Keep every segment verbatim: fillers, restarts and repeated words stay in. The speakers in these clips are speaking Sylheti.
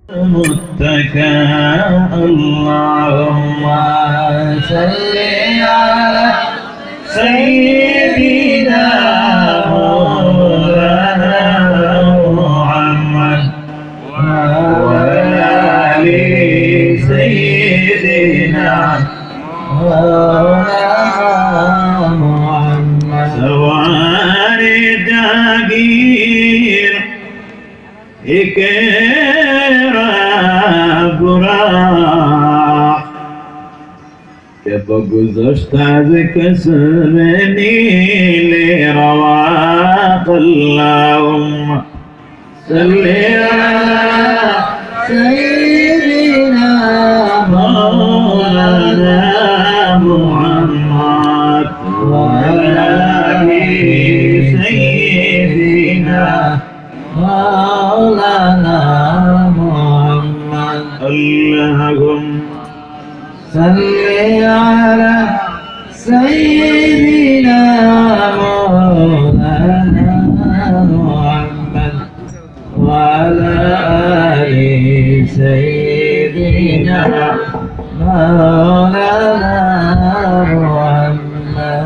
متكئا. اللهم صل على سيدنا مولانا محمد وعلى آل سيدنا مولانا محمد. سوار جاگیر ایک را برا کہ بگذشت از قصر نیل رواق. اللهم صل على سيدنا مولانا محمد وعلى آل سيدنا مولانا محمد. اللهم صل على سيدنا مولانا محمد وعلى آل سيدنا مولانا محمد.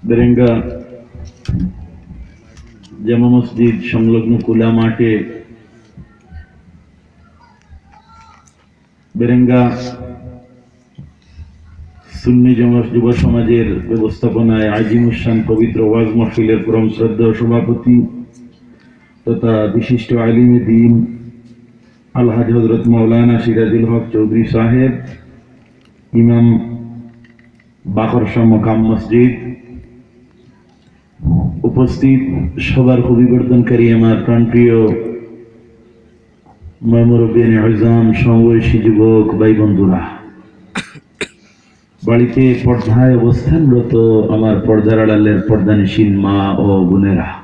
বেরেঙ্গা জামা মসজিদ সংলগ্ন খোলা মাঠে বেরেঙ্গা সুন্নি জমা-, যুব সমাজের ব্যবস্থাপনায় আজিমুশান পবিত্র ওয়াজ মাহফিলের পরম শ্রদ্ধেয় সভাপতি তথা বিশিষ্ট আলিমে দ্বীন আলহাজ হযরত মাওলানা সিরাজুল হক চৌধুরী সাহেব, ইমাম বাকরশাহ মকাম মসজিদ, উপস্থিত সভার অভিবর্ধনকারী আমার প্রাণপ্রিয় মা মুরব্বিয়ানে আজম, সমবয়সী যুবক ভাই বন্ধুরা, বাড়িতে পর্দায় অবস্থানরত আমার পর্দার আড়ালের পর্দানিশীন মা ও বোনেরা,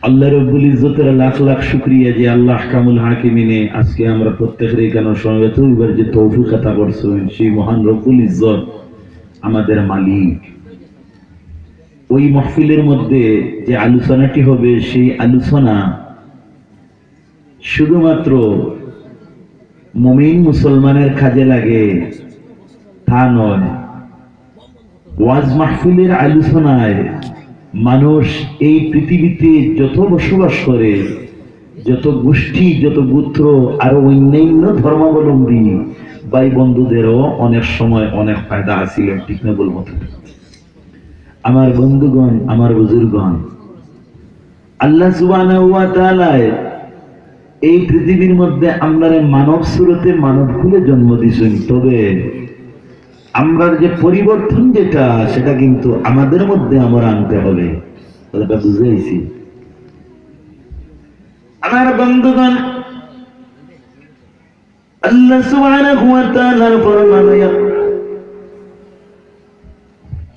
আল্লাহ রব্বুল ইজ্জতের লাখ লাখ শুকরিয়া যে আল্লাহ আহকামুল হাকিমিনে আজকে আমরা প্রত্যেকের এখানে সমবেত হইবার যে তৌফিক আতা করছেন, সেই মহান রব্বুল ইজ্জত আমাদের মালিক। ওই মাহফিলের মধ্যে যে আলোচনাটি হবে, সেই আলোচনা শুধুমাত্র মুমিন মুসলমানের কাজে লাগে তা নয়। ওয়াজ মাহফিলের আলোচনায় মানুষ এই পৃথিবীতে যত বসবাস করে, যত গোষ্ঠী, যত গোত্র, আরো অন্যান্য ধর্মাবলম্বী ভাই বন্ধুদেরও অনেক সময় অনেক ফায়দা হাসিল হয়, ঠিক না বলবো? আমার বন্ধুগণ, আমার বুজুর্গণ, আল্লাহ সুবহানাহু ওয়া তাআলায় এই পৃথিবীর মধ্যে আমরারে মানব সুরতে মানব কুলে জন্ম দিছেন, তবে আমরার যে পরিবর্তন যেটা, সেটা কিন্তু আমাদের মধ্যে আমরা আনতে হবে। কথাটা বুঝাইছি? আমার বন্ধুগণ, আল্লাহ সুবহানাহু ওয়া তাআলার ফরমান হইয়া,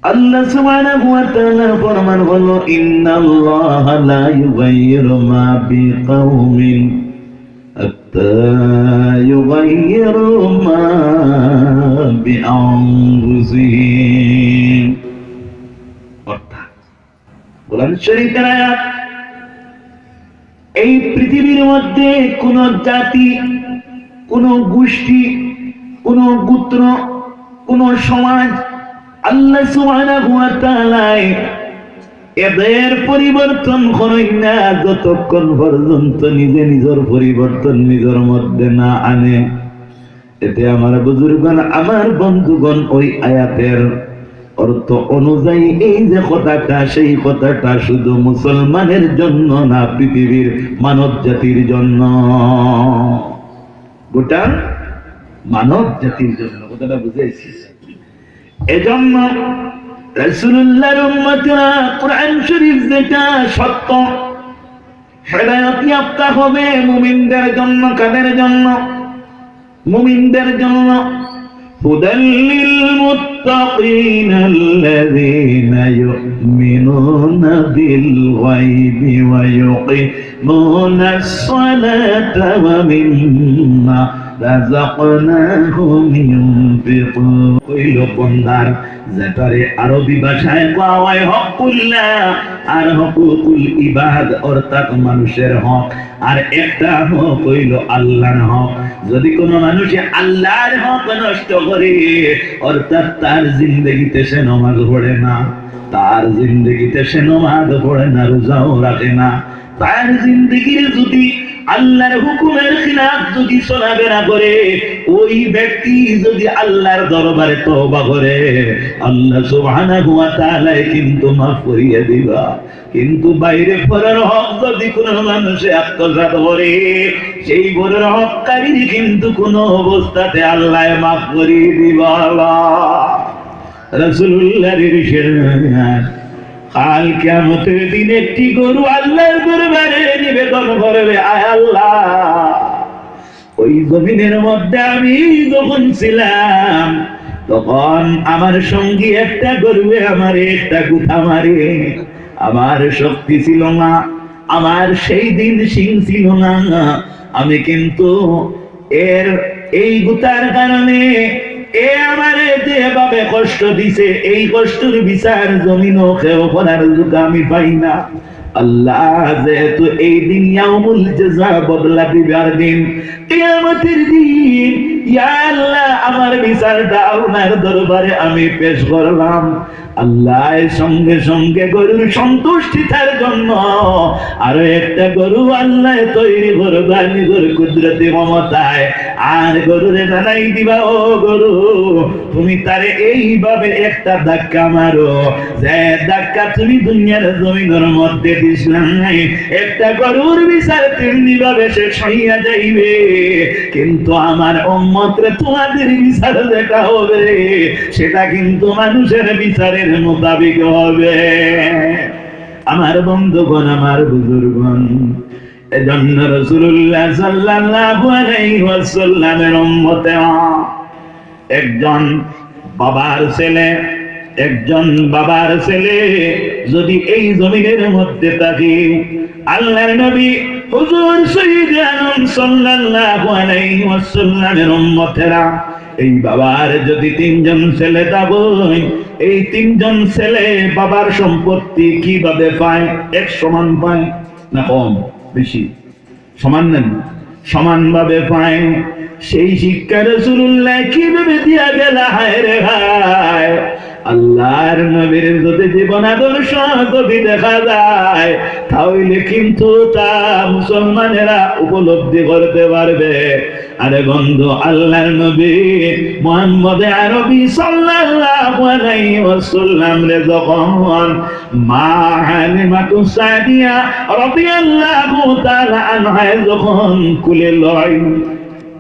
আল্লাহ সুবহানাহু ওয়া তাআলার ফরমান হলো, "ইন্নাল্লাহা লা ইউগাইয়িরু মা বিকাউমিন হাত্তা ইউগাইয়িরু মা বিআনফুসিহিম।" অর্থাৎ কোরআন শরীফের আয়াত, এই পৃথিবীর মধ্যে কোন জাতি, কোন গোষ্ঠী, কোন গোত্র, কোন সমাজ আল্লাহ সুবহানাহু ওয়া তাআলায় এদের পরিবর্তন করেন না, যতক্ষণ পর্যন্ত নিজে নিজের পরিবর্তন নিজের মধ্যে না আনে। এতে আমার বুজুর্গণ, আমার বন্ধুগণ, ওই আয়াতের অর্থ অনুযায়ী এই যে কথাটা, সেই কথাটা শুধু মুসলমানের জন্য না, পৃথিবীর মানব জাতির জন্য, গোটা মানব জাতির জন্য। কথাটা বুঝাইছি? এজন্য রাসূলুল্লাহর উম্মতরা কোরআন শরীফ যেটা সত্য, হেদায়েত ইয়াফতা হবে মুমিনদের জন্য। কাদের জন্য? মুমিনদের জন্য। هدى للمتقين الذين يؤمنون بالغيب ويقيمون يقيمون الصلاة ومما رزقناهم ينفقون। কইল বন্দার, যেটারে আরবি ভাষায় কওয়া হয় হকুল্লাহ আর হকুকুল ইবাদ, অর্থাৎ মানুষের হক, আর একটা হক হইল আল্লাহর হক। যদি কোনো মানুষে আল্লাহর হক নষ্ট করে, অর্থাৎ তার জিন্দেগিতে সে নমাজ পড়ে না, তার জিন্দেগিতে সে নমাজ পড়ে না, রোজাও রাখে না, তার জিন্দেগির যদি আল্লাহর হুকুমের খিলাফ যদি চলাফেরা করে, ওই ব্যক্তি যদি আল্লাহর দরবারে তওবা করে, আল্লাহ সুবহানাহু ওয়া তাআলায় কিন্তু মাফ করিয়া দিবা। কিন্তু বাইরে পরের হক যদি কোনো মানুষে আত্মসাৎ করে, সেই পরের হককারীর কিন্তু কোনো অবস্থাতে আল্লাহ মাফ করিয়া দিবা না। রাসূলুল্লাহর ইরশাদ, কাল কিয়ামতের দিন একটি গরু আল্লাহর দরবারে নিবেদন করবে, "আয় আল্লাহ, ওই জমিনের মধ্যে আমি যখন ছিলাম, তখন আমার সঙ্গী একটা গরুয়ে আমারে একটা গুতা মারে, আমার শক্তি ছিল না, আমার সেই দিন শিং ছিল না, আমি কিন্তু এর, এই গুতার কারণে এ আমারে যেভাবে কষ্ট দিছে, এই কষ্টর বিচার জমিনও কেউ করার যোগ্য আমি পাই না।" আল্লাহ যেহেতু এই দিন ইয়াউমুল জাযা, বদলা দিবার দিন, কিয়ামতের দিন, ইয়া আল্লাহ, আমার বিচারটা আপনার দরবারে আমি পেশ করলাম। আল্লাহ সঙ্গে সঙ্গে গরুর সন্তুষ্টিতার জন্য আরো একটা গরু আল্লাহ তৈরি করবা নিজের কুদরতি মমতায়। আর গরুরে জানাই দিবা, "ও গরু, তুমি তারে এইভাবে একটা ধাক্কা মারো, যে ধাক্কা তুমি দুনিয়ার জমিনের মধ্যে দিছলায়, একটা গরুর বিচার তেমনি ভাবে শেষ হইয়া যাইবে, কিন্তু আমার উম্মতরে তোমাদের বিচার যেটা হবে, সেটা কিন্তু মানুষের বিচারের মোতাবেক হবে।" আমার বন্ধুগণ, আমার বুজুর্গণ, এজন্য রাসূলুল্লাহ সাল্লাল্লাহু আলাইহি ওয়াসাল্লামের উম্মতেরা, একজন বাবার ছেলে, একজন বাবার ছেলে যদি এই জমিনের মধ্যে থাকে, আল্লাহর নবী হুজুর সৈয়দে আলম সাল্লাল্লাহু আলাইহি ওয়াসাল্লামের উম্মতেরা, এই বাবার যদি তিনজন ছেলে থাকইন, এই তিনজন ছেলে বাবার সম্পত্তি কিভাবে পায়? এক সমান পায় না কম বেশি? সমান না নি? সমানভাবে পায়। সেই শিক্ষা রাসূলুল্লাহ কিভাবে দিয়া গেলা? হায় রে হায়, আল্লাহর নবীর যদি জীবন আদর্শ যদি দেখা যায়, তাহলে কিন্তু তা মুসলমানেরা উপলব্ধি করতে পারবে। আরে বন্ধু, আল্লাহর নবী মুহাম্মদ আরবি সাল্লাল্লাহু আলাইহি ওয়াসাল্লাম রে যখন মা হালিমাতু সাদিয়া রাদিয়াল্লাহু তাআলা আনহা যখন কুলে লইন,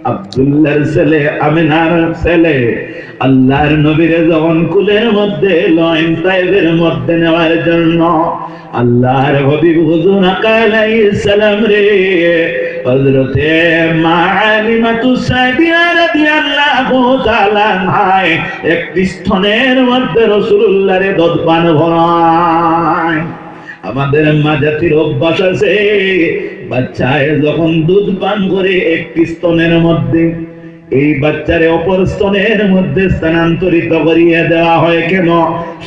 আব্দুল্লাহর ছেলে, আমিনার ছেলে, আল্লাহর নবীরে যখন কুলের মধ্যে লইন, তায়েফের মধ্যে নেওয়ার জন্য, আল্লাহর হাবিব হুজুর আকা আলাইহিস সালাম রে, হযরতে মা হালিমাতু সাদিয়া রাদিয়াল্লাহু তাআলা আনহায় একটি স্তনের মধ্যে রাসূলুল্লাহরে দুধ পান করায়। আমাদের মা জাতির অভ্যাস আছে, বাচ্চায় যখন দুধ পান করে একটি স্তনের মধ্যে, এই বাচ্চারে অপর স্তনের মধ্যে স্থানান্তরিত করিয়া দেওয়া হয়। কেন?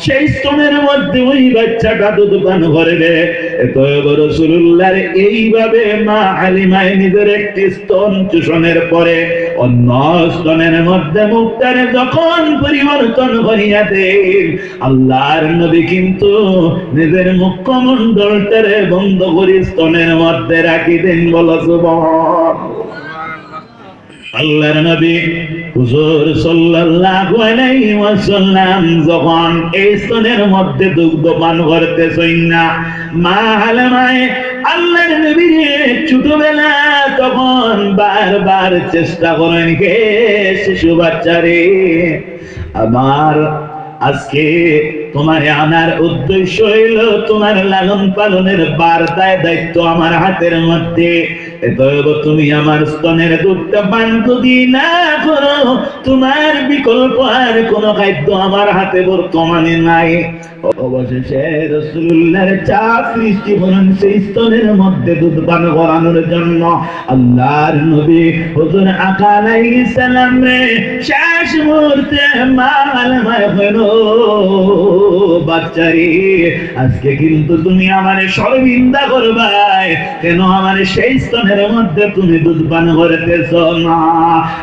সেই স্তনের মধ্যে ওই বাচ্চাটা দুধ পান করবে। এত রাসূলুল্লাহর এইভাবে মা হালিমায় নিজের একটি স্তন চুষণের পরে অন্য স্তনের মধ্যে মুখটারে যখন পরিবর্তন করিয়া দেন, আল্লাহর নবী কিন্তু নিজের মুখমণ্ডলটারে বন্ধ করি স্তনের মধ্যে রাখি দেন। বলো সুবহান। আল্লাহর নবী হুজুর সাল্লাল্লাহু আলাইহি ওয়াসাল্লাম যখন এই স্তনের মধ্যে দুগ্ধ পান করতে চাইন না, মা হালিমায় আল্লাহর নবীরে ছোটবেলা তখন বারবার চেষ্টা করেন, "হে শিশু বাচ্চা রে, আমার আজকে তোমারে আনার উদ্দেশ্য হইল তোমার লালন পালনের ভার দায় দায়িত্ব আমার হাতের মধ্যে। অতএব তুমি আমার স্তনের দুধটা পান যদি না করো, তোমার বিকল্প আর কোনো খাদ্য আমার হাতে বর্তমানে নাই। অবশেষে রাসূলুল্লাহর চা সৃষ্টি হলেন সেই স্তনের মধ্যে দুধ পান করানোর জন্য। আল্লাহর নবী হুজুর আকা আলাইহিস সালামরে শেষ মুহূর্তে মা হালেমায় কইল, "বাচ্চারে, আজকে কিন্তু তুমি আমারে শরমিন্দা করবায়, কেন আমারে সেই স্তনের মধ্যে তুমি দুধ পান করতেছ না?"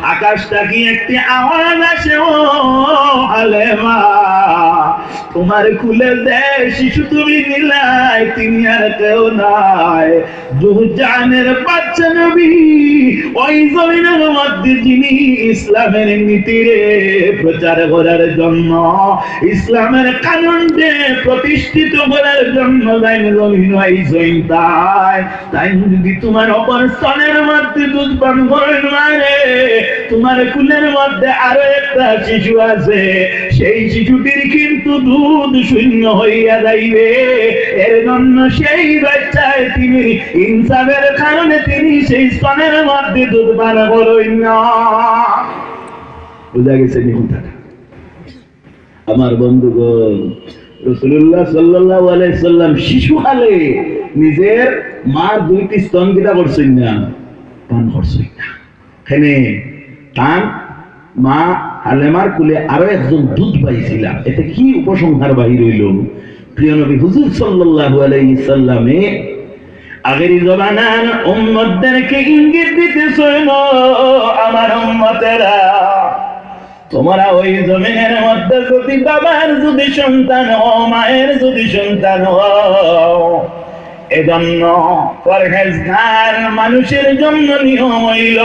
আকাশ থাকি একটি আওয়াজ আসে, "ও হালেমা, তোমার কুলে যে শিশু তুমি নিলায়, তিনি আর কেউ নায়, দুজাহানের বাচ্চা নবী, ওই জমিনের মধ্যে যিনি ইসলামের নীতিরে প্রচার করার জন্য, ইসলামের কানুনকে প্রতিষ্ঠিত করার জন্য যাইন জমিন ওই জমিন তাই।" তাই যদি তোমার অপর স্তনের মধ্যে দুধ পান করেন মারে, তোমার কুলের মধ্যে আরো একটা শিশু আছে, সেই শিশুটির কিন্তু দুধ শূন্য হইয়া যাইবে। এর জন্য সেই বাচ্চায় তিমির ইনসাফের কারণে তিনি সেই স্তনের মধ্যে দুধ পান করইন না। বুঝা গেছে নি কথাটা? আমার বন্ধুগণ, রাসূলুল্লাহ সাল্লাল্লাহু আলাইহি সাল্লাম শিশুকালে নিজের মার দুইটি স্তন কিতা করছইন না? পান করছইন না। কেনে তান মা হালেমার কুলে আরো একজন দুধ পাইছিলা, এতে কি উপসংহার বাহির হইল? প্রিয় নবী হুজুর সাল্লাল্লাহু আলাইহি সাল্লামে আখেরি জমানার উম্মতদেরকে ইঙ্গিত দিতেছইন, আমার উম্মতেরা, তোমরা ওই জমিনের মধ্যে যদি বাবার যদি সন্তান হও, মায়ের যদি সন্তান হও, এজন্য পরহেজগার মানুষের জন্য নিয়ম হইল,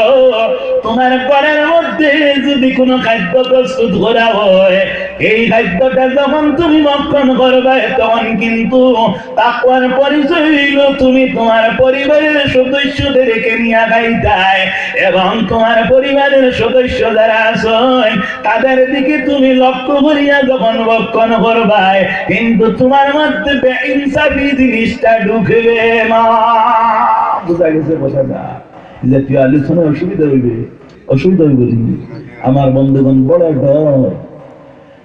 তোমার ঘরের মধ্যে যদি কোনো খাদ্য প্রস্তুত করা হয়, এই খাদ্যটা যখন তুমি ভক্ষণ করবে, তখন কিন্তু তাকওয়ার পরিচয় হইল তুমি তোমার পরিবারের সদস্যদেরকে নিয়া খাইতায় এবং তোমার পরিবারের সদস্য যারা আছইন, তাদের দিকে তুমি লক্ষ্য করিয়া যখন ভক্ষণ করবায়, কিন্তু তোমার মধ্যে বেইনসাফি জিনিসটা ঢুকবে না। বুঝা গেছে? বোঝা যায় যে তুই আলোচনায় অসুবিধা হইবে, অসুবিধা হইবে নি? আমার বন্ধুগণ, বড় ডর।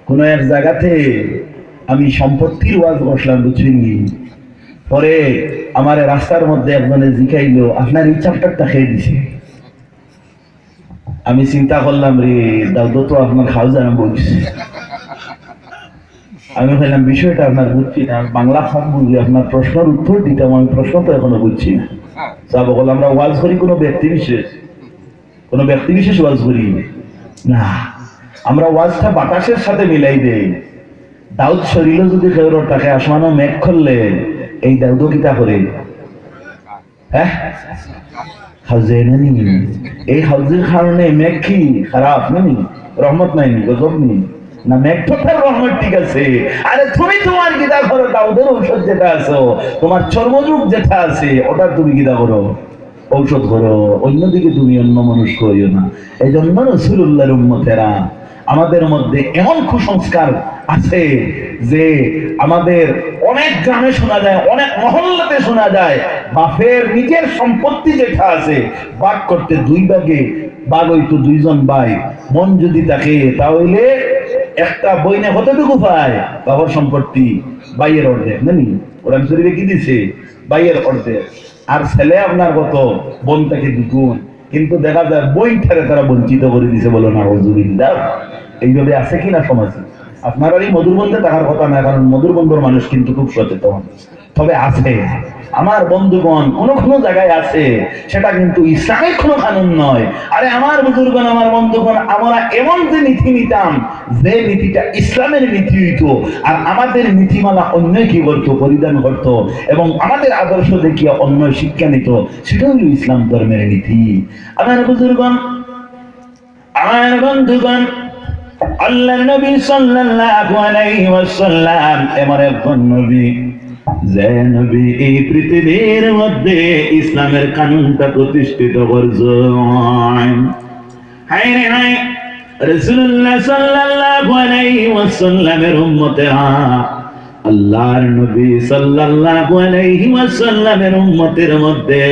কোনো এক জায়গাতে আমি সম্পত্তির ওয়াজ বসলাম, বুঝছইন নি? পরে আমার রাস্তার মধ্যে একজনে জিকাইল, "আপনার এই চ্যাপ্টারটা খেয়ে দিছে।" আমি চিন্তা করলাম, "রে দাউদ, তো আপনার খাওয়া আরম্ভ হইছে।" আমি কইলাম, "বিষয়টা আপনার বুঝছি না, আমি বাংলা কম বুঝি, আপনার প্রশ্নের উত্তর দিতাম, আমি প্রশ্ন তো এখনো বুঝছি না।" সাহেব বলল, "আমরা ওয়াজ করি কোনো ব্যক্তি বিশেষ, কোনো ব্যক্তি বিশেষ ওয়াজ করি না, আমরা ওয়াজটা বাতাসের সাথে মিলাই দেই। দাউদ শরীরও যদি কেউর থাকে, আসমানও মেঘ করলে এই দাউদও কিতা করে?" হ্যাঁ? হাউজে না নি? এই হাউজের কারণে মেঘ কি খারাপ না নি? রহমত নাই নি, গজব নি? না, মেঘ তো তার রহমত, ঠিক আছে। আরে তুমি তোমার কিতা করো, দাউদের ঔষধ যেটা আছে, তোমার চর্মরোগ যেটা আছে, ওটা তুমি কিতা করো? ঔষধ করো, অন্যদিকে তুমি অন্যমনস্ক হইও না। এই জন্য রাসূলুল্লাহর উম্মতেরা, আমাদের মধ্যে এমন কুসংস্কার আছে যে আমাদের অনেক গ্রামে শোনা যায়, অনেক মহল্লাতে শোনা যায়, বাপের নিজের সম্পত্তি যেটা আছে ভাগ করতে দুই ভাগে ভাগ হইতো দুইজন ভাই, মন যদি থাকে তাহলে একটা বইনে কতটুকু পায় বাবার সম্পত্তি, ভাইয়ের অর্ধেক, না নি? কোরআন শরীফে কি দিছে? ভাইয়ের অর্ধেক। আর ছেলে আপনার কত? বইন থাকি দ্বিগুণ। কিন্তু দেখা যায় বইন ঠারে তারা বঞ্চিত করে দিছে, বলো নাউজুবিল্লাহ। এইভাবে আছে কিনা সমাজে? আপনার এই মধুরবন্ধে থাকার কথা না, কারণ মধুরবন্ধর মানুষ কিন্তু খুব সচেতন। তবে আছে, আমার বন্ধুগণ, কোনো কোনো জায়গায় আছে, সেটা কিন্তু ইসলামের কোনো কানুন নয়। আরে আমার বুজুর্গণ, আমার বন্ধুগণ, আমরা এমন যে নীতি নিতাম, যে নীতিটা ইসলামের নীতি হইতো, আর আমাদের নীতিমালা অন্য কি করতো, পরিধান করতো, এবং আমাদের আদর্শ দেখিয়া অন্য শিক্ষা নিত, সেটা হলো ইসলাম ধর্মের নীতি। আমার বুজুর্গণ, আমার বন্ধুগণ, আল্লাহর নবী সাল্লাল্লাহু আলাইহি ওয়াসাল্লাম এমন একজন নবী, যে নবী এই পৃথিবীর মধ্যে ইসলামের কানুনটা প্রতিষ্ঠিত করছেন। হায় রে হায়, রাসূলুল্লাহ সাল্লাল্লাহু আলাইহি ওয়াসাল্লামের উম্মতেরা, আল্লাহর নবী সাল্লাল্লাহু আলাইহি ওয়াসাল্লামের উম্মতের মধ্যে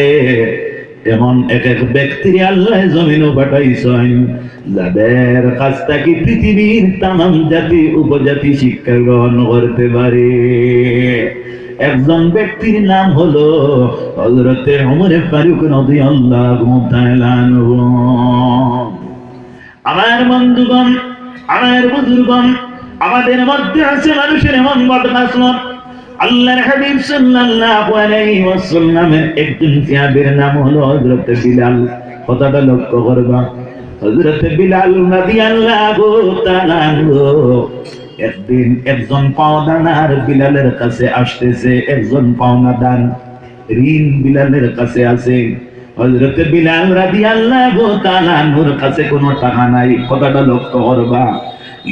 এমন এক এক ব্যক্তিরে আল্লাহ জমিনো পাঠাইছইন, যাদের কাছ থাকি পৃথিবীর তামাম জাতি উপজাতি শিক্ষা গ্রহণ করতে পারে। একজন ব্যক্তির নাম হলো হযরতে ওমরে ফারুক রাদিয়াল্লাহু তাআলা আনহু। আমার বন্ধুগণ, আমার বুজুর্গণ, আমাদের মধ্যে আছে মানুষের এমন বদখাসলত। আল্লাহর হাবিব সাল্লাল্লাহু আলাইহি ওয়াসাল্লামের একজন সাহাবীর নাম হলো হযরতে বিলাল। কথাটা লক্ষ্য করবা, হযরতে বিলাল রাদিয়াল্লাহু তাআলা আনহু। একদিন একজন পাওনাদার বিলালের কাছে আসতেছে, একজন পাওনাদার, ঋণ বিলালের কাছে আছে। হযরতে বিলাল রাদিয়াল্লাহু তাআলা আনহুর কাছে কোনো টাকা নাই, কথাটা লক্ষ্য করবা।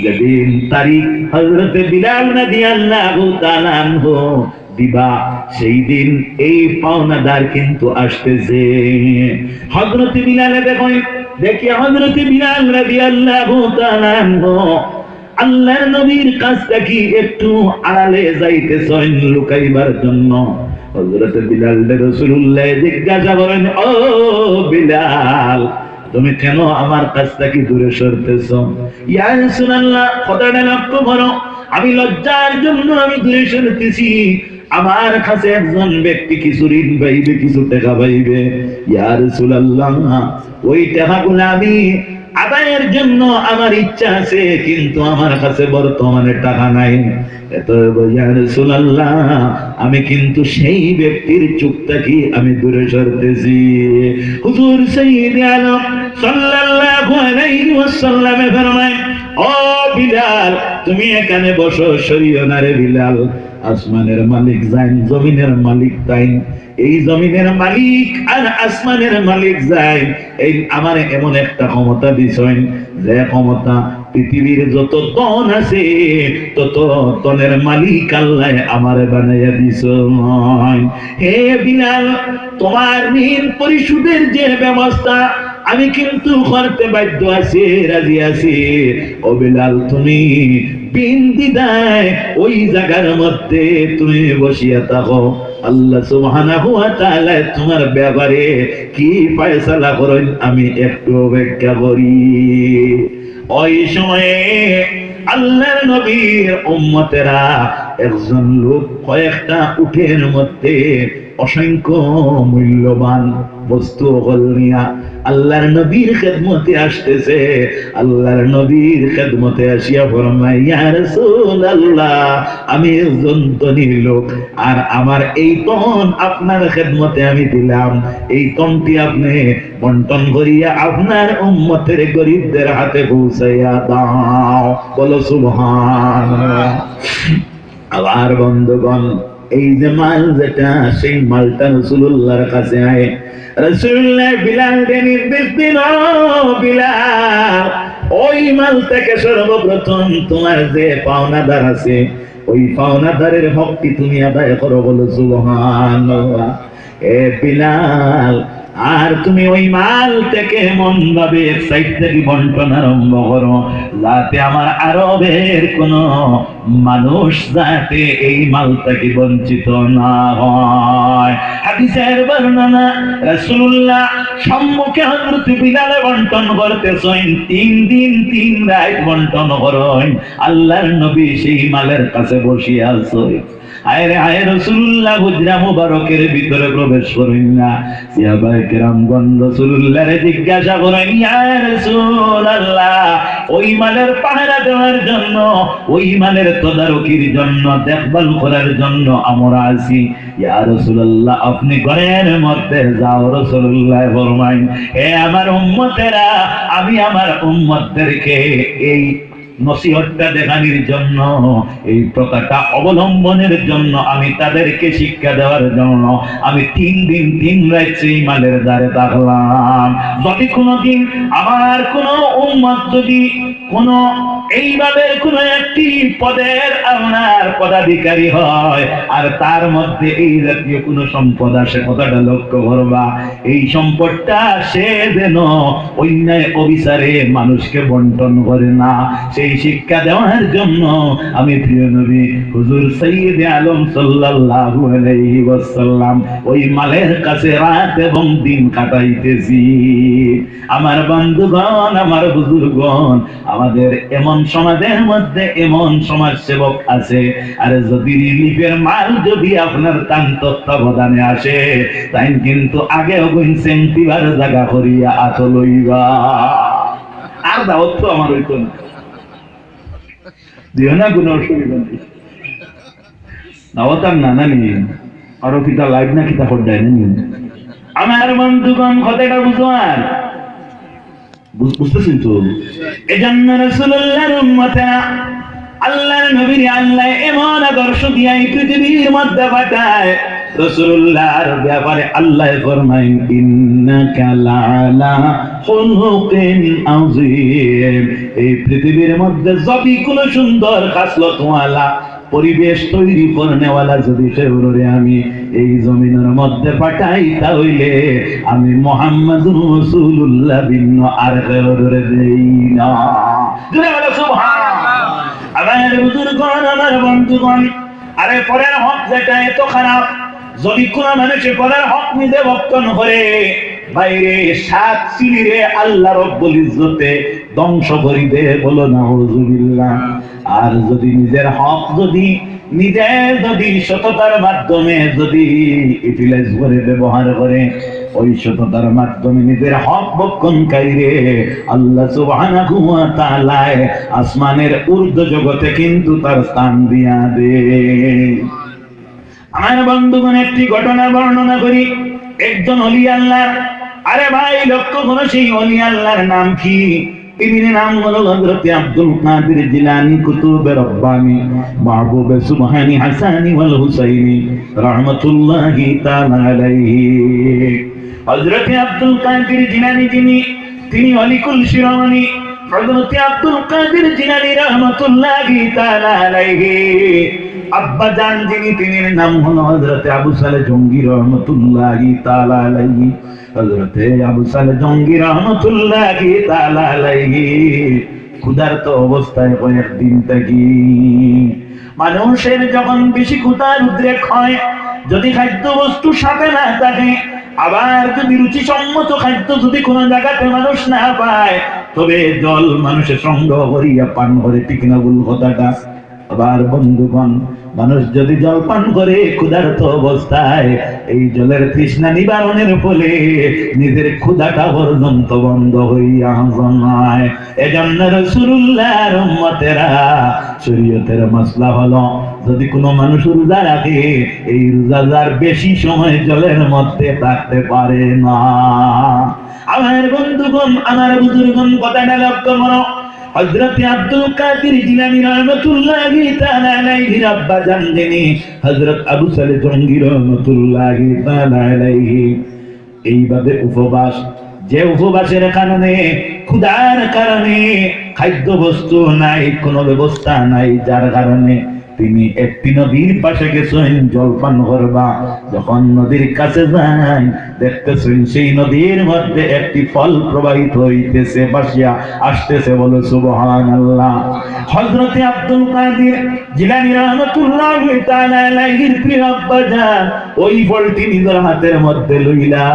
যেদিন তারিখ হযরতে বিলাল রাদিয়াল্লাহু তাআলা আনহু দিবা, সেই দিন এই পাওনাদার কিন্তু আসতেছে। হযরতে বিলালে দেখইন, দেখি হযরতে বিলাল রাদিয়াল্লাহু তাআলা আনহু আল্লাহর নবীর কাছ থাকি একটু আড়ালে যাইতেছইন লুকাইবার জন্য। হযরতে বিলালরে রাসূলুল্লাহ জিজ্ঞাসা করেন, "ও বিলাল, তুমি কেন আমার কাছ থাকি দূরে সরতেছ?" "ইয়া রাসূলুল্লাহ, কথাটা লক্ষ্য করো, আমি লজ্জার জন্য আমি দূরে সরতেছি। আমার কাছে একজন ব্যক্তি কিছু ঋণ পাইবে, কিছু টাকা পাইবে। ইয়া রাসূলুল্লাহ, ওই টাকাগুলা আমি আদায়ের জন্য আমার ইচ্ছা আছে, কিন্তু আমার কাছে বর্তমানে টাকা নাই। অতএব ইয়া রাসূলুল্লাহ, আমি কিন্তু সেই ব্যক্তির চোখ থাকি আমি দূরে সরতেছি।" হুজুর সাইয়্যিদে আলম সাল্লাল্লাহু আলাইহি ওয়াসাল্লামে ফরমায়, "ও বিলাল, তুমি এখানে বসো, সরিও না রে বিলাল। আসমানের মালিক যাইন, জমিনের মালিক তাইন।" এই জমিনের মালিক আর আসমানের মালিক যাইন, এই আমারে এমন একটা ক্ষমতা দিছইন, যে ক্ষমতা পৃথিবীর যত ধন আছে, তত ধনের মালিক আল্লাহ আমারে বানাইয়া দিছইন। হে বিলাল, তোমার ঋণ পরিশোধের যে ব্যবস্থা, আমি কিন্তু করতে বাধ্য আছি, রাজি আছি। ও বিলাল, তুমি বিন দ্বিধায় ওই জায়গার মধ্যে তুমি বসিয়া থাকো। আল্লাহ সুবহানাহু ওয়া তাআলা তোমার ব্যাপারে কি ফয়সালা করইন, আমি একটু অপেক্ষা করি। ওই সময়ে আল্লাহর নবীর উম্মতেরা একজন লোক কয়েকটা উটের মধ্যে অসংখ্য মূল্যবান বস্তু অকল নিয়া আল্লাহর নবীর খেদমতে আসতেছে। আল্লাহর নবীর খেদমতে আসিয়া ফরমায়, "ইয়া রাসূলুল্লাহ, আমি একজন ধনী লোক, আর আমার এই ধন আপনার খেদমতে আমি দিলাম, এই ধনটি আপনি বন্টন করিয়া আপনার উম্মতের গরিবদের হাতে পৌঁছাইয়া দাও।" বলো সুবহানাল্লাহ। আবার বন্ধুগণ, এই যে মাল যেটা, সেই মালটা রাসূলুল্লাহর কাছে আয়। রাসূলুল্লাহ বিলালরে নির্দেশ দিল, "ও বিলাল, ওই মাল থেকে সর্বপ্রথম তোমার যে পাওনাদার আছে, ওই পাওনাদারের হকটি তুমি আদায় করো।" বলো সুবহানাল্লাহ। এ বিলাল, আর তুমি ওই মাল থেকে এমনভাবে এক সাইড থেকে বন্টন আরম্ভ করো, যাতে আমার আরবের কোনো মানুষ যাতে এই মাল থেকে বঞ্চিত না হয়। হাদিসের বর্ণনা, রাসূলুল্লাহ সম্মুখে হযরত বিলালে বন্টন করতেছইন, তিন দিন তিন রাইত বন্টন করইন। আল্লাহর নবী সেই মালের কাছে বসিয়া আছইন। হায় রে হায়, রাসূলুল্লাহ হুজরা মুবারকের ভিতরে প্রবেশ করইন না। সাহাবায়ে কেরামগণ রাসূলুল্লাহরে জিজ্ঞাসা করইন, "ইয়া রাসূলুল্লাহ, ওই মালের পাহারা দেওয়ার জন্য, ওই মালের তদারকির জন্য, দেখভাল করার জন্য আমরা আছি। ইয়া রাসূলুল্লাহ, আপনি ঘরের মধ্যে যাও।" রাসূলুল্লাহ ফরমাইন, "হে আমার উম্মতেরা, আমি আমার উম্মতদেরকে এই নসিহতটা দেখানির জন্য, এই প্রথাটা অবলম্বনের জন্য, আমি তাদেরকে শিক্ষা দেওয়ার জন্য আমি তিন দিন তিন রাত সেই মালের ধারে থাকলাম। যদি কোনোদিন আমার কোনো উম্মত যদি কোনো এইভাবে কোনো একটি পদের আপনার পদাধিকারী হয়, আর তার মধ্যে এই জাতীয় কোনো সম্পদ আসে, কথাটা লক্ষ্য করবা, এই সম্পদটা সে যেন অন্যায় অবিচারে মানুষকে বন্টন করে না, সেই শিক্ষা দেওয়ার জন্য আমি প্রিয় নবী হুজুর সৈয়দে আলম সাল্লাল্লাহু আলাইহি ওয়াসাল্লাম ওই মালের কাছে রাত এবং দিন কাটাইতেছি। আমার বন্ধুগণ, আমার বুজুর্গণ, আমাদের এমন সমাজের মধ্যে এমন সমাজসেবক আছে, আর যদি রিলিফের মাল যদি আপনার তান তত্ত্বাবধানে আসে, তাই কিন্তু আগে ওগুন সেন্টিবার জায়গা করিয়া আত লইবা। আর দাওয়াত তো আমার হইতো না, দিও না, কোনো অসুবিধা নেই। দাওয়াত আর না, না নি? আরো কিতা লাইভ না কিতা করডায় না নি? আমার বন্ধুগণ, কথাটা বুঝো আর। বুঝ-, বুঝতেছেন তো? এজন্য রাসূলুল্লাহর উম্মতেরা, আল্লাহর নবীর আল্লাহ এমন আদর্শ দিয়া এই পৃথিবীর মধ্যে পাঠায়। রাসূলুল্লাহর ব্যাপারে আল্লাহ ফরমাইন, "ইন্নাকা লাআলা খুলুকিন আযীম।" এই পৃথিবীর মধ্যে যদি কোনো সুন্দর খাসলতওয়ালা পরিবেশ তৈরি করনেওয়ালা যদি কেউরে আমি এই জমিনের মধ্যে পাঠাই, তা হইলে আমি মুহাম্মাদুর রাসূলুল্লাহ ভিন্ন আর কেউরে দেই না। জোরে বলো সুবহানাল্লাহ। আমার বুজুর্গণ, আমার বন্ধুগণ, আরে পরের হক যেটা এত খারাপ, যদি কোনো মানুষে পরের হক নিজে ভক্ষণ করে, বাইরে সাত সিঁড়িরে আল্লাহ রব্বুল ইজ্জতে ধ্বংস করি দে, বলো নাউজুবিল্লাহ। আর যদি নিজের হক যদি নিজে যদি সততার মাধ্যমে যদি ইউটিলাইজ করে, ব্যবহার করে, ওই সততার মাধ্যমে নিজের হক ভক্ষণকারীরে আল্লাহ সুবহানাহু ওয়া তাআলায় আসমানের ঊর্ধ্ব জগতে কিন্তু তার স্থান দিয়া দে। আমার বন্ধুগণ, একটি ঘটনা বর্ণনা করি। একজন অলি আল্লাহর, আরে ভাই, লক্ষ্য করো সেই অলি আল্লাহর নাম কি? তিনি নাম হলো হযরতে আব্দুল কাদির জিলানী, কুতুবে রব্বানী, মাহবুবে সুবহানী, হাসানী ওয়াল হুসাইনী রহমতুল্লাহি তাআলা আলাইহি। হযরতে আব্দুল কাদির জিলানী যিনি, তিনি অলিকুল শিরোমণি। হযরতে আব্দুল কাদির জিলানী রহমতুল্লাহি তাআলা আলাইহি আব্বা জান যিনি, তিনির নাম হলো হযরতে আবু সালে জঙ্গি রহমতুল্লাহি তাআলা আলাইহি। হযরতে আবু সালে জঙ্গি রহমতুল্লাহি তাআলা আলাইহি ক্ষুধার্ত অবস্থায় কয়েকদিন থাকি। মানুষের যখন বেশি ক্ষুধার উদ্রেক হয়, যদি খাদ্যবস্তু সাথে না থাকে, আবার যদি রুচিসম্মত খাদ্য যদি কোনো জায়গাতে মানুষ না পায়, তবে জল মানুষে সংগ্রহ করিয়া পান করে, ঠিক না ভুল কথাটা? আবার বন্ধুগণ, মানুষ যদি জল পান করে ক্ষুধার্ত অবস্থায়, এই জলের তৃষ্ণা নিবারণের ফলে নিজের ক্ষুধাটা পর্যন্ত বন্ধ হইয়া যায়। এজন্য রাসূলুল্লাহর উম্মতেরা, শরীয়তের মাসলা হলো, যদি কোনো মানুষ রোজা রাখে, এই রোজাদার বেশি সময় জলের মধ্যে থাকতে পারে না। আমার বন্ধুগণ, আমার বুজুর্গণ, কথাটা লক্ষ্য করো। হযরতে আব্দুল কাদির জিলানী রহমতুল্লাহি তাআলা আলাইহির আব্বা জান যিনি, হযরত আবু সালে জঙ্গি রহমতুল্লাহি তাআলা আলাইহি, এইভাবে উপবাস, যে উপবাসের কারণে, ক্ষুধার কারণে, খাদ্যবস্তু নাই, কোনো ব্যবস্থা নাই, যার কারণে তিনি একটি নদীর পাশে গেছেন জলপান করবা। যখন নদীর কাছে যান, দেখতেছেন সেই নদীর মধ্যে একটি ফল প্রবাহিত হইতেছে, ভাসিয়া আসতেছে। বলো সুবহানাল্লাহ। হযরতে আব্দুল কাদির জিলানী রহমতুল্লাহি তাআলা আলাইহির প্রিয় আব্বা জান ওই ফলটি নিজের হাতের মধ্যে লইলা,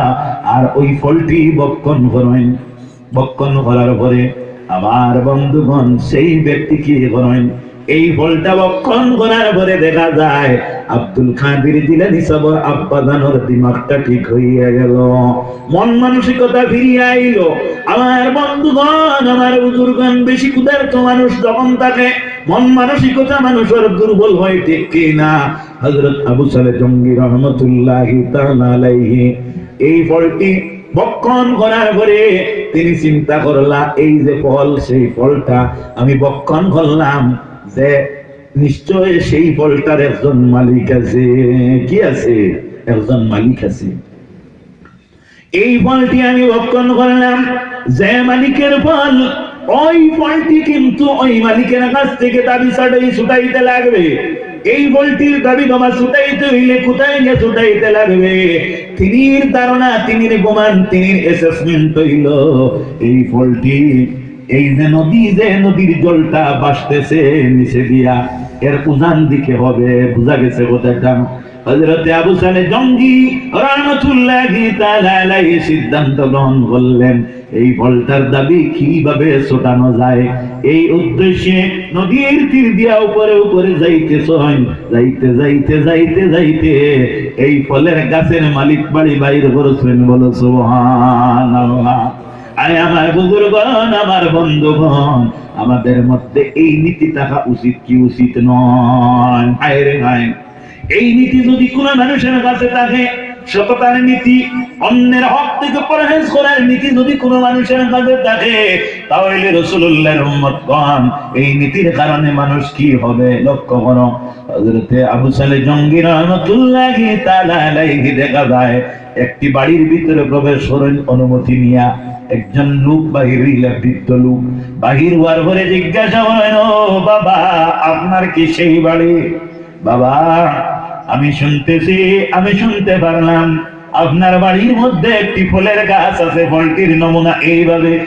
আর ওই ফলটি ভক্ষণ করেন। ভক্ষণ করার পরে, আমার বন্ধুগণ, সেই ব্যক্তি কি করেন? এই ফলটা ভক্ষণ করার পরে দেখা যায় আব্দুল কাদির জিলানী সাহেবের আব্বা জানের দিমাগটা ঠিক হইয়া গেল, মন মানসিকতা ফিরিয়া আইল। আমার বন্ধুগণ, আমার বুজুর্গণ, বেশি ক্ষুধার্ত মানুষ যখন থাকে, মন মানসিকতা মানুষের দুর্বল হয়, ঠিক কি না? হযরত আবু সালে জঙ্গি রহমতুল্লাহি তাআলা আলাইহি এই ফলটি ভক্ষণ করার পরে তিনি চিন্তা করলা, এই যে ফল, সেই ফলটা আমি ভক্ষণ করলাম, যে নিশ্চয় সেই ফলটার একজন মালিক আছে। কি আছে? একজন মালিক আছে। এই ফলটি আমি ভক্ষণ করলাম, যে মালিকের ফল, ওই ফলটি কিন্তু ওই মালিকের কাছ থেকে দাবি ছাড়াই ছুটাইতে লাগবে। এই ফলটির দাবি জমা ছুটাইতে হইলে কোথায় গিয়া ছুটাইতে লাগবে? তিনির ধারণা, তিনির গুমান, তিনির assessment হইল, এই ফলটি, এই যে নদী, যে নদীর জলটা ভাসতেছে নিচে দিয়া, এর উজান দিতে হবে। বুঝা গেছে কথাটা? হযরতে আবু সালে জঙ্গি রহমতুল্লাহি তাআলা আলাইহি সিদ্ধান্ত গ্রহণ করলেন, এই ফলটার দাবি কিভাবে ছুটানো যায়। এই উদ্দেশ্যে নদীর তীর দিয়া উপরে উপরে যাইতেছেন, যাইতে যাইতে যাইতে যাইতে এই ফলের গাছের মালিক বাড়ি বাইর করছেন। বলো সুবহানাল্লাহ। আরে আমার বুজুর্গণ, আমার বন্ধুগণ, আমাদের মধ্যে এই নীতি থাকা উচিত কি উচিত নয়? হায় রে হায়। এই নীতি যদি কোনো মানুষের কাছে থাকে, সততার নীতি, অন্যের হক থেকে পরহেজ করার নীতি যদি কোনো মানুষের কাছে থাকে, তাহলে রাসূলুল্লাহর উম্মতগণ, এই নীতির কারণে মানুষ কি হবে? লক্ষ্য করো, হযরতে আবু সালে জঙ্গি রহমতুল্লাহি তাআলা আলাইহি দেখা যায় একটি বাড়ির ভিতরে প্রবেশ করেন অনুমতি নিয়া। একজন লোক বাহির হইলা, বৃদ্ধ লোক বাহির হওয়ার পরে জিজ্ঞাসা করেন, "ও বাবা, আপনার কি সেই বাড়ি?" "বাবা, আমি শুনতেছি, আমি শুনতে পারলাম আপনার বাড়ির মধ্যে একটি ফলের গাছ আছে, ফলটির নমুনা এইভাবে,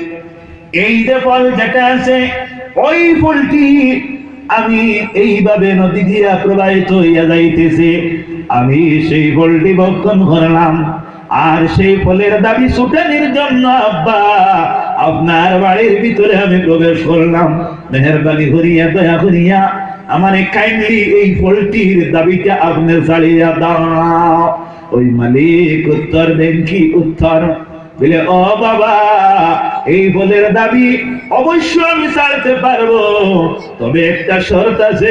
এই যে ফল যেটা আছে, ওই ফলটি আমি এইভাবে নদী দিয়া প্রবাহিত হইয়া যাইতেছে, আমি সেই ফলটি ভক্ষণ করলাম, আর সেই ফলের দাবি ছুটানির জন্য আব্বা আপনার বাড়ির ভিতরে আমি প্রবেশ করলাম। মেহেরবানি করিয়া, দয়া করিয়া আমারে kindly এই ফলটির দাবিটা আপনি ছাড়িয়া দাও।" ওই মালিক উত্তর দেন কি উত্তর? বলে, "ও বাবা, এই ফলের দাবি অবশ্য আমি ছাড়তে পারবো, তবে একটা শর্ত আছে,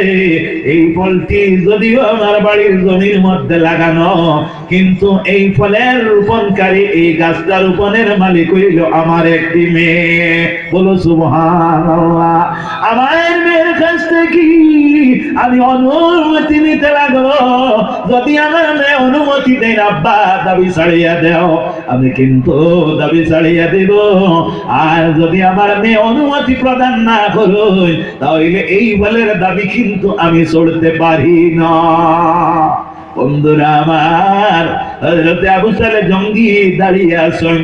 এই ফলটি যদিও আমার বাড়ির জমির মধ্যে লাগানো, কিন্তু এই ফলের রোপণকারী, এই গাছটা রোপণের মালিক হইল আমার একটি মেয়ে।" বলো সুবহানাল্লাহ। "আমার মেয়ের কাছ থেকে আমি অনুমতি নিতে লাগবো, যদি আমার মেয়ে অনুমতি দেন, আব্বা দাবি ছাড়িয়া দেও, আমি কিন্তু দাবি ছাড়িয়া দিব। আর যদি আমার মেয়ে অনুমতি প্রদান না করুন, তাহলে এই ফলের দাবি কিন্তু আমি ছুড়তে পারি না।" বন্ধুরা আমার, হযরতে আবু সালে জঙ্গি দাঁড়িয়ে আছেন,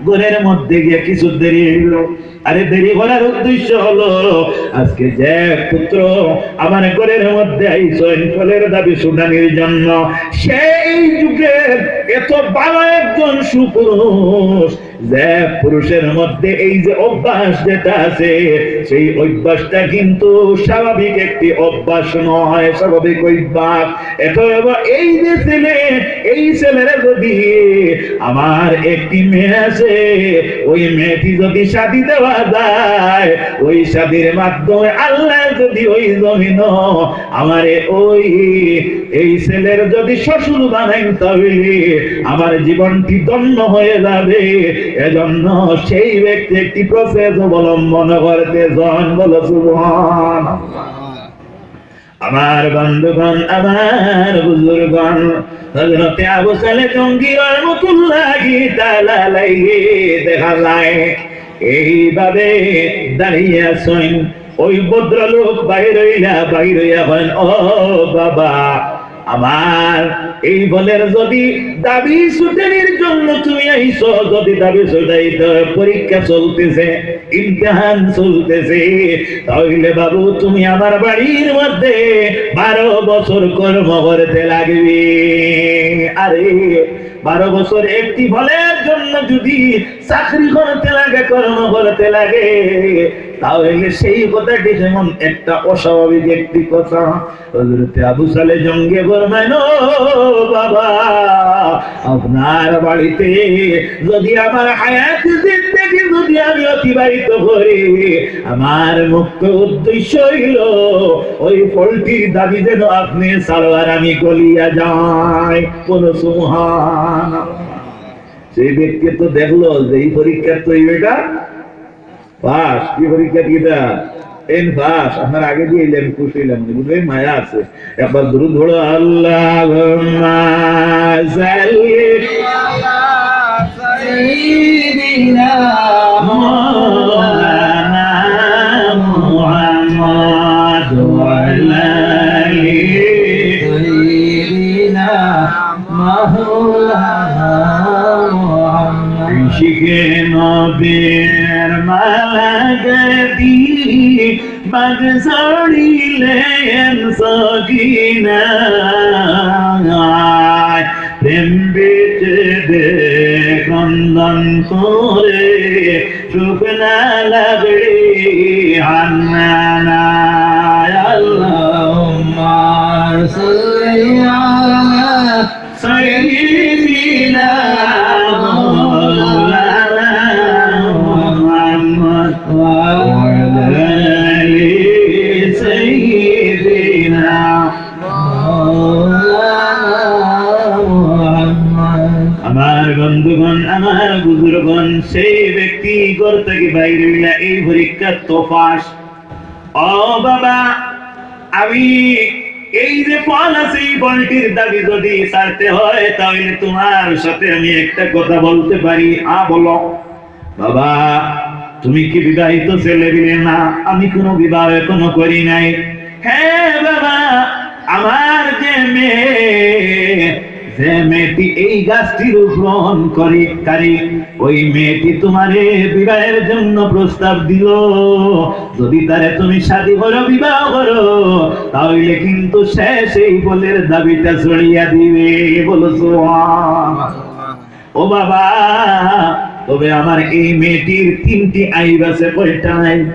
ঘরের মধ্যে গিয়া কিছু দেরি হইল। আরে দেরি করার উদ্দেশ্য হলো, আজকে যে পুত্র আমার ঘরের মধ্যে আইছেন ফলের দাবি ছুটানির জন্য, সেই যুগের এত ভালো একজন সুপুরুষ, যে পুরুষের মধ্যে এই যে অভ্যাস যেটা আছে, সেই অভ্যাসটা কিন্তু স্বাভাবিক একটি অভ্যাস নয়, স্বাভাবিক অভ্যাস। অতএব এই যে ছেলে, এই ছেলেরা যদি আমার একটি মেয়ে আছে, ওই মেয়েটি যদি শাদী দেওয়া যায়, ওই শাদীর মাধ্যমে আল্লাহ যদি ওই জমিন আমারে ওই, এই ছেলের যদি শ্বশুর বানাইন, তাহলে আমার জীবনটি ধন্য হয়ে যাবে। এজন্য সেই ব্যক্তি একটি প্রসেস অবলম্বন করতে চান। বলো সুবহান। আমার বন্ধুগণ, আমার বুজুর্গণ, হযরতে আবু সালে জঙ্গি রহমতুল্লাহি তাআলা আলাইহি দেখা যায় এইভাবে দাঁড়িয়ে আছেন। ওই ভদ্রলোক বাইর হইলা, বাইর হইয়া বলেন, "ও বাবা, আমার এই ফলের যদি দাবি ছুটানির জন্য তুমি আইছো, যদি দাবি ছুটাইতে হয়, পরীক্ষা চলতেছে, ইমতিহান চলতেছে, তাহলে বাবু তুমি আমার বাড়ির মধ্যে বারো বছর কর্ম করতে লাগবে।" আরে, বারো বছর একটি ফলের জন্য যদি চাকরি করতে লাগে, কর্ম করতে লাগে, তাহলে সেই কথাটি যেমন একটা অস্বাভাবিক একটি কথা। হযরতে আবু সালে জঙ্গে ফরমাইল, "ও বাবা, আপনার বাড়িতে যদি আমার হায়াত জিন্দেগি যদি আমি অতিবাহিত করি, আমার মুখ্য উদ্দেশ্য হইল ওই ফলটির দাবি যেন আপনি ছাড়ো আর আমি গলিয়া যাই।" বলো সুবহানাল্লাহ। সেই ব্যক্তি তো দেখলো যে এই পরীক্ষার তো এই বেটা পাস। কি পরীক্ষা? কিতা? N pass. আপনার আগে দিয়ে এলে আমি খুশি হইলাম, বুঝলেন? মায়া আছে। একবার দুরূদ পড়ো, আল্লাহুম্মা সাল্লি আলা সাইয়্যিদিনা মাওলানা লাগদি বাগ জড়িলেন সগিনায়, প্রেম বিচ্ছেদে ক্রন্দন করে রূপ না লাগড়ি হান্নানায়। আল্লাহুম্মা সাল্লি আলা সাইয়্যিদিনা মাওলানা মুহাম্মদ ওয়া আলা আলি সাইয়্যিদিনা মাওলানা মুহাম্মদ। আমার বন্ধুগণ, আমার বুজুর্গণ, সেই ব্যক্তি ঘর থাকি বাইর অইলা এই পরীক্ষাত তো পাস। ও বাবা, আমি এই যে ফল আছে, এই ফলটির দাবি যদি ছাড়তে হয়, তাহলে তোমার সাথে আমি একটা কথা বলতে পারি। আ, বলো। বাবা, তুমি কি বিবাহিত ছেলে? বলে, না, আমি কোনো বিবাহ এখনো করি নাই। হ্যাঁ বাবা, আমার যে মেয়ে, যে মেয়েটি এই গাছটির উপরন করি কারি, ওই মেয়েটি তোমারে বিবাহের জন্য প্রস্তাব দিল। যদি তারে তুমি শাদী করো, বিবাহ করো, তাহলে কিন্তু সে সেই ফলের দাবিটা ছড়িয়া দিবে। বলো সুবহানাল্লাহ। ও বাবা, তবে আমার এই মেয়েটির তিনটি আইব আছে। কয়টা আইব?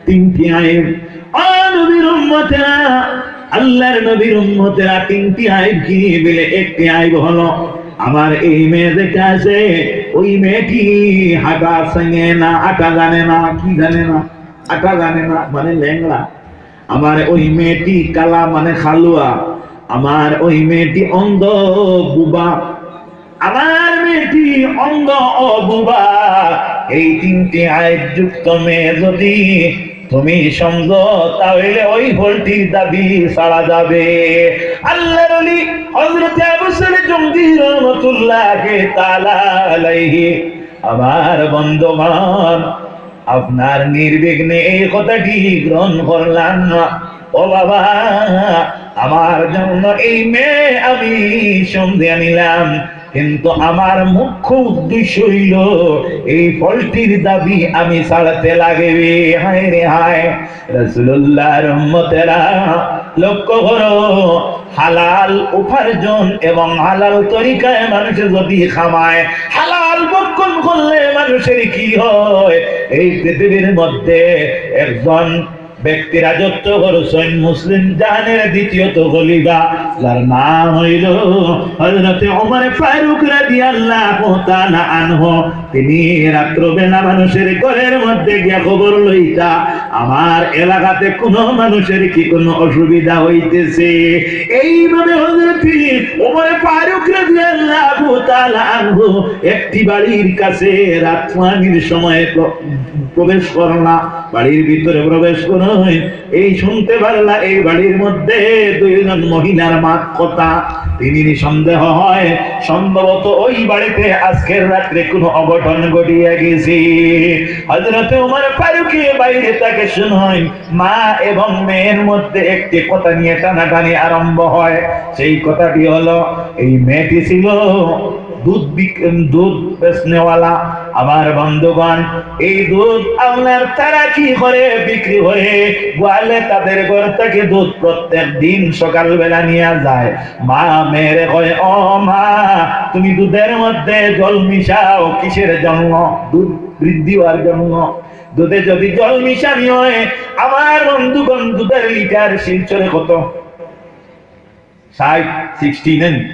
তিনটি আইব। ও নবীর উম্মতেরা, আল্লাহর নবীর উম্মতেরা, তিনটি আইব কি? বলে, একটি আইব হলো, আমার এই মেয়ে যেটা আছে, ওই মেয়েটি হাঁটা জানে না, আটা জানে না, কি জানে না, আটা জানে না, মানে ল্যাংড়া। আমার ওই মেয়েটি কালা, মানে কালুয়া। আমার ওই মেয়েটি অন্ধ, বুবা। আমার মেয়েটি অন্ধ ও বুবা। এই তিনটি আইব যুক্ত মেয়ে যদি তুমি সমঝো, তাহলে ওই ফলটির দাবি ছাড়া যাবে। আল্লাহর ওলি হযরতে আবু সালে জুমদি রহমাতুল্লাহি তাআলা আলাইহি, আমার বন্ধুগণ, আপনার নির্বিঘ্নে এই কথাটি গ্রহণ করলাম না। ও বাবা, আমার জন্য এই মেয়ে আমি সমঝিয়া নিলাম, কিন্তু আমার মুখ্য উদ্দেশ্য হইল এই ফলটির দাবি আমি ছাড়তে লাগবে। হায় রে হায়, রাসূলুল্লাহর উম্মতেরা, লক্ষ্য করো, হালাল উপার্জন এবং হালাল তরিকায় মানুষে যদি কামায়, হালাল ভক্ষণ করলে মানুষের কি হয়? এই পৃথিবীর মধ্যে একজন ব্যক্তি রাজত্ব করছইন মুসলিম জাহানের দ্বিতীয়ত খলিফা, যার নাম হইল হযরতে ওমর ফারুক রাদিয়াল্লাহু তাআলা আনহু। তিনি রাত্রবেলা মানুষের ঘরের মধ্যে গিয়া খবর লইতা, আমার এলাকাতে কোনো মানুষের কি কোনো অসুবিধা হইতেছে। এইভাবে হযরতে ওমর ফারুক রাদিয়াল্লাহু তাআলা আনহু একটি বাড়ির কাছে রাত পানির সময় প্র-, প্রবেশ করলা, বাড়ির ভিতরে প্রবেশ করইন। এই শুনতে পারলা এই বাড়ির মধ্যে দুইজন মহিলার মাত কথা। তিনি নিঃসন্দেহ হয় সম্ভবত ওই বাড়িতে আজকের রাত্রে কোনো অঘটন ঘটিয়া গেছে। হযরতে ওমর ফারুকে বাইরে তাকে শুনইন, মা এবং মেয়ের মধ্যে একটি কথা নিয়ে টানাটানি আরম্ভ হয়। সেই কথাটি হলো, এই মেয়েটি ছিল দুধ বিক-, দুধ বেচনেওয়ালা। আমার বন্ধুগণ, এই দুধ আপনার তারা কি করে বিক্রি করে, গোয়ালে তাদের ঘর থেকে দুধ প্রত্যেক দিন সকালবেলা নিয়ে যায়। মা মেয়েরে কয়, "ও মা, তুমি দুধের মধ্যে জল মিশাও কিসের জন্য? দুধ বৃদ্ধি হওয়ার জন্য। দুধে যদি জল মিশানি হয়।" আমার বন্ধুগণ, দুধের লিটার শিলচরে কত? ষাট, সিক্সটি নেন।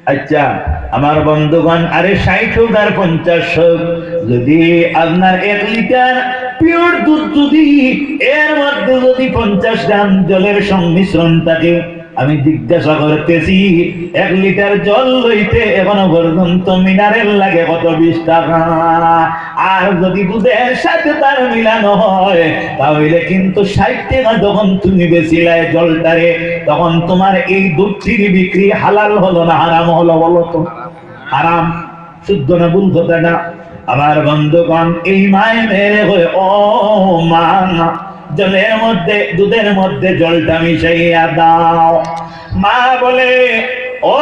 আচ্ছা, আমার বন্ধুগণ, আরে ষাট হোক আর পঞ্চাশ হোক, যদি আপনার এক লিটার পিওর দুধ, যদি এর মধ্যে যদি পঞ্চাশ গ্রাম জলের সংমিশ্রণ থাকে, আমি জিজ্ঞাসা করতেছি, এক লিটার জল লইতে এখনো পর্যন্ত মিনারেল লাগে কত? বিশ টাকা। আর যদি দুধের সাথে তার মিলানো হয়, তাহলে কিন্তু ষাট টাকা যখন তুমি বেচিলায় জলটারে, তখন তোমার এই দুধটির বিক্রি হালাল হলো না হারাম হলো? বলো তো, হারাম। শুদ্ধ না ভুল কথাটা? আমার বন্ধুগণ, এই মায়ে মেয়েরে কয়, "ও মা, জলের মধ্যে, দুধের মধ্যে জলটা মিশাইয়া দাও।" মা বলে, "ও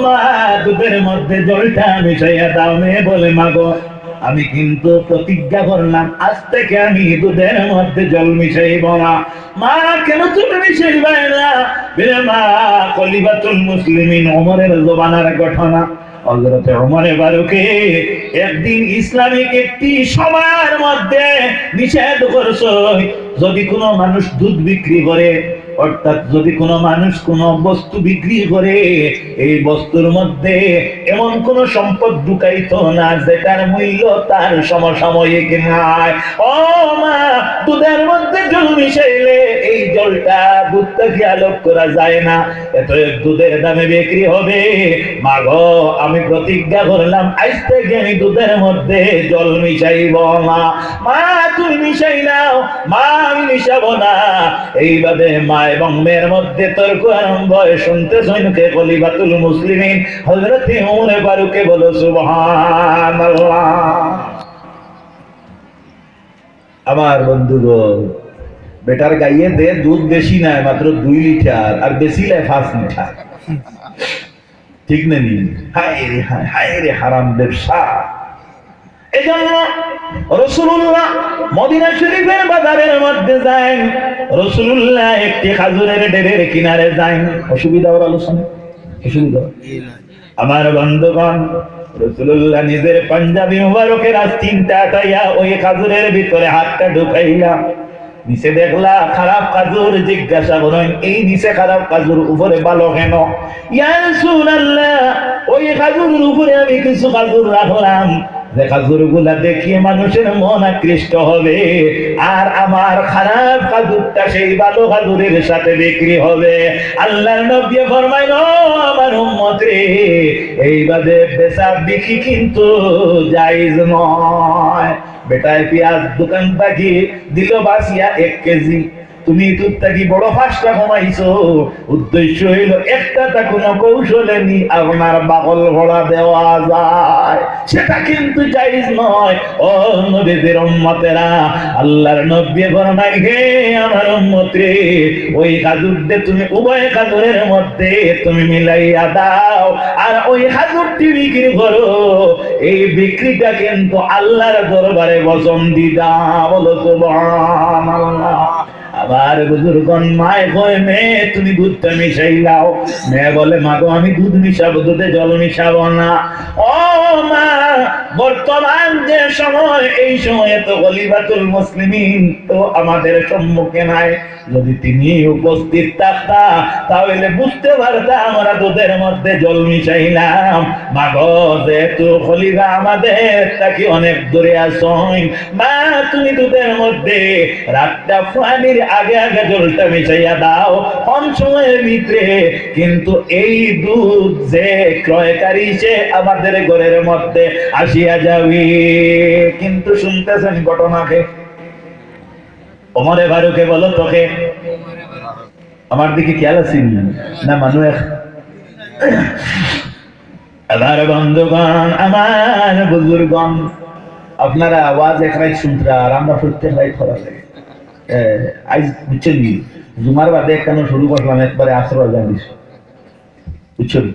মা, দুধের মধ্যে জলটা মিশাইয়া দাও।" মেয়ে বলে, "মা গো, আমি কিন্তু প্রতিজ্ঞা করলাম, আজ থেকে আমি দুধের মধ্যে জল মিশাইব না। মা, কেন তুমি মিশাইবায় না? বলে, মা, খলিফাতুল মুসলিমিন ওমরের জমানার ঘটনা। হযরতে ওমরে ফারুকে একদিন ইসলামিক একটি সভার মধ্যে নিষেধ করছইন, যদি কোনো মানুষ দুধ বিক্রি করে, অর্থাৎ যদি কোনো মানুষ কোনো বস্তু বিক্রি করে, এই বস্তুর মধ্যে এমন কোনো সম্পদ ঢুকাইতো না যেটার মূল্য তার সমসাময়িক নাই। ও মা, দুধের মধ্যে জল মিশাইলে এই জলটা দুধ থেকে আলোক করা যায় না, এত দুধের দামে বিক্রি হবে। মা গো, আমি প্রতিজ্ঞা করলাম, আজ থেকে আমি দুধের মধ্যে জল মিশাইব না। মা, তুমি মিশাইলাও, মা, আমি মিশাবো না। এইভাবে মা এবং মেয়ের মধ্যে তর্ক আরম্ভ হয়। শুনতে শুনতে খলিফাতুল মুসলিমিন হযরতে ওমরে ফারুকে বলো, সুবহানাল্লাহ। আমার বন্ধুগণ, বেটার গাইয়ে দে দুধ বেশি নাই, মাত্র দুই লিটার, আর বেশি লাই পাঁচ লিটার। ঠিক না নি? হায় রে হায়, হায় রে হারাম ব্যবসা। এই জন্য রাসূলুল্লাহ মদিনা শরীফের বাজারের মধ্যে যাইন, রাসূলুল্লাহ একটি খাজুরের ডেরের কিনারে যাইন। অসুবিধা ওর আলোচনা? অসুবিধা? আমার বন্ধুগণ, রাসূলুল্লাহ নিজের পাঞ্জাবি মুবারকের আস্তিনটা আটাইয়া ওই খাজুরের ভিতরে হাতটা ঢুকাইলা। নিচে দেখলা খারাপ খাজুর, জিজ্ঞাসা করইন, "এই নিচে খারাপ খাজুর, উপরে ভালো কেন?" "ইয়া রাসূলুল্লাহ, ওই খাজুরের উপরে আমি কিছু খাজুর রাখলাম, যে খাজুরগুলা দেখিয়ে মানুষের মন আকৃষ্ট হবে, আর আমার খারাপ খাজুরটা সেই ভালো খাজুরের সাথে বিক্রি হবে।" আল্লাহর নবী ফরমাইল, "ও আমার উম্মত রে, এইভাবে বেচা বিক্রি কিন্তু জায়েজ নয়।" বেটায় পিয়াজ দোকান থাকি দিল বাছিয়া এক কেজি, তুমি ইতুর থাকি বড় পাঁচটা কমাইছো, উদ্দেশ্য হইল একটা তা কোনো কৌশলে নি আপনার বাকল ভরা দেওয়া যায়, সেটা কিন্তু জায়েজ নয়। ও নবীজির উম্মতেরা, আল্লাহর নবী ফরমায়, হে আমার উম্মত রে, ওই খাজুরটা তুমি উভয় খাজুরের মধ্যে তুমি মিলাইয়া দাও, আর ওই খাজুরটি বিক্রি করো। এই বিক্রিটা কিন্তু আল্লাহর দরবারে পছন্দিদা। বলো সুবহানাল্লাহ। আবার বুজুর্গন মায় কয়, "মেয়ে, তুমি দুধটা মিশাইলাও।" মেয়ে বলে, "মা গো, আমি দুধ মিশাবো, দুধে জল মিশাবো না।" ও মা, বর্তমান যে সময়, এই সময়ে তো খলিফাতুল মুসলিমিন তো আমাদের সম্মুখে নাই। যদি তিনি উপস্থিত থাকতা, তাহলে বুঝতে পারতাম আমরা দুধের মধ্যে জল মিশাইলাম। মা গো, যেহেতু খলিফা আমাদের থাকি অনেক দূরে আছইন, মা, তুমি দুধের মধ্যে রাতটা ফুয়ানির আগে আগে জলটা মিশাইয়া দাও, কম সময়ের ভিতরে কিন্তু এই দুধ যে ক্রয়কারী, সে আমাদের ঘরের মধ্যে আসিয়া যাবে। কিন্তু শুনতেছেন ঘটনাকে? ওমরে ফারুকে বলো তোকে, আমার দিকে খেয়াল আছে নি? না, মানু এক-, আমার বন্ধুগণ, আমার বুজুর্গণ, আপনারা আওয়াজ এক রাইত শুনতরা, আর আমরা প্রত্যেক রাইত করা লাগে। এ, আইজ বুঝছেন নি? জুমার বাদে একখানো শুরু করলাম, একবারে আসর আজান দিছে। বুঝছেন?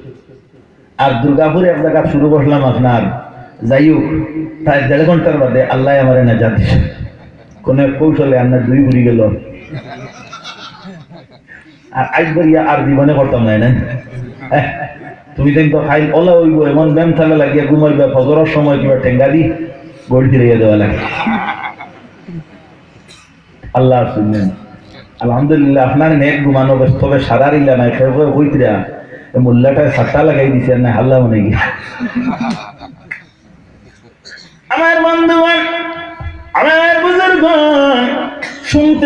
আর দুর্গাপুরে এক জায়গা শুরু করলাম আপনার, যাই হোক, প্রায় দেড় ঘন্টার বাদে আল্লাহ আমারে নাজাত দিছে। কোন এক কৌশলে আপনার দুই ঘুরি গেল। আর আইজ বলিয়া আর জীবনে করতাম না, না? হ্যাঁ? তুমি দেখো খাইল ওলা হইব, এমন ব্যায়াম থালা লাগিয়া ঘুমাইবা, ফজরর সময় কিবা টেঙ্গারি গোল ফিরাইয়া দেওয়া লাগে। আল্লাহ শুনলেন। আলহামদুলিল্লাহ, আপনার নেক ঘুমানো বেশ, তবে সারা রিলা নাই, কেউ কেউ কইতরা, "এ মোল্লাটায় সাতটা লাগাই দিছে, না হাল্লা মনে গিয়া।" আমার বন্ধুগণ, আমার বুজুর্গণ, শুনতে